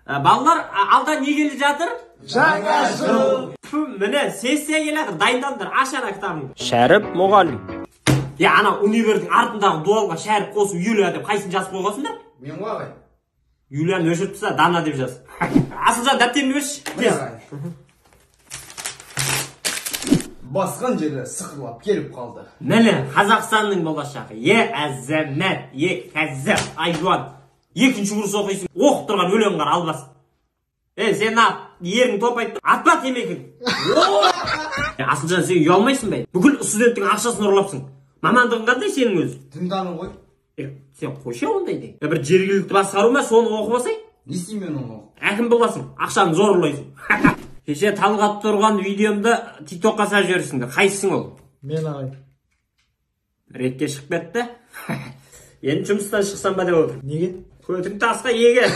Балалар, алда не келе жатыр? Жаңа жыл. Фу, міне, сессия келе жатыр, дайындалыңдар, аш ана кітабыңды. Шәріп мұғалім. Е, ана универдің артындағы дуалға Шәріп қосып Юлия деп қайсысын жазып қойғансыңдар? Мен ғой, ағай. Юлияны өшіріп таста, Дана деп жаз. Асылжан, дәптеріңді берші. Міне, Тез. ағай. Басқан жері сықырлап келіп қалды. Міне, Қазақстанның болашағы. Е, әзәмәт, е, кәззап, айуан. Екінші курс оқисың, оқып тұрған өлең қара албас. Е, сен ерің топайып тұр, атпа темекің. Асылжан, сен ұялмайсың ба? Бүкіл студенттің ақшасын ұрлапсың. Мамандығың қандай сенің өзі? Дінтану ғой. Е, сен қойшы ондайды. Е, бір жергілікті басқару ма, соны оқып алсай? Не істеймін мен оны оқып? Әкім боласың, ақшаны зор ұрлайсың. Кеше Талғат тұрған видеомды тиктокқа салып жіберіпсіңдер. Қайсысың ол? Мен, ағай. Ретке шығып кетті. Енді жұмыстан шықсам ба деп отыр. Неге? Көтің тасқа еге.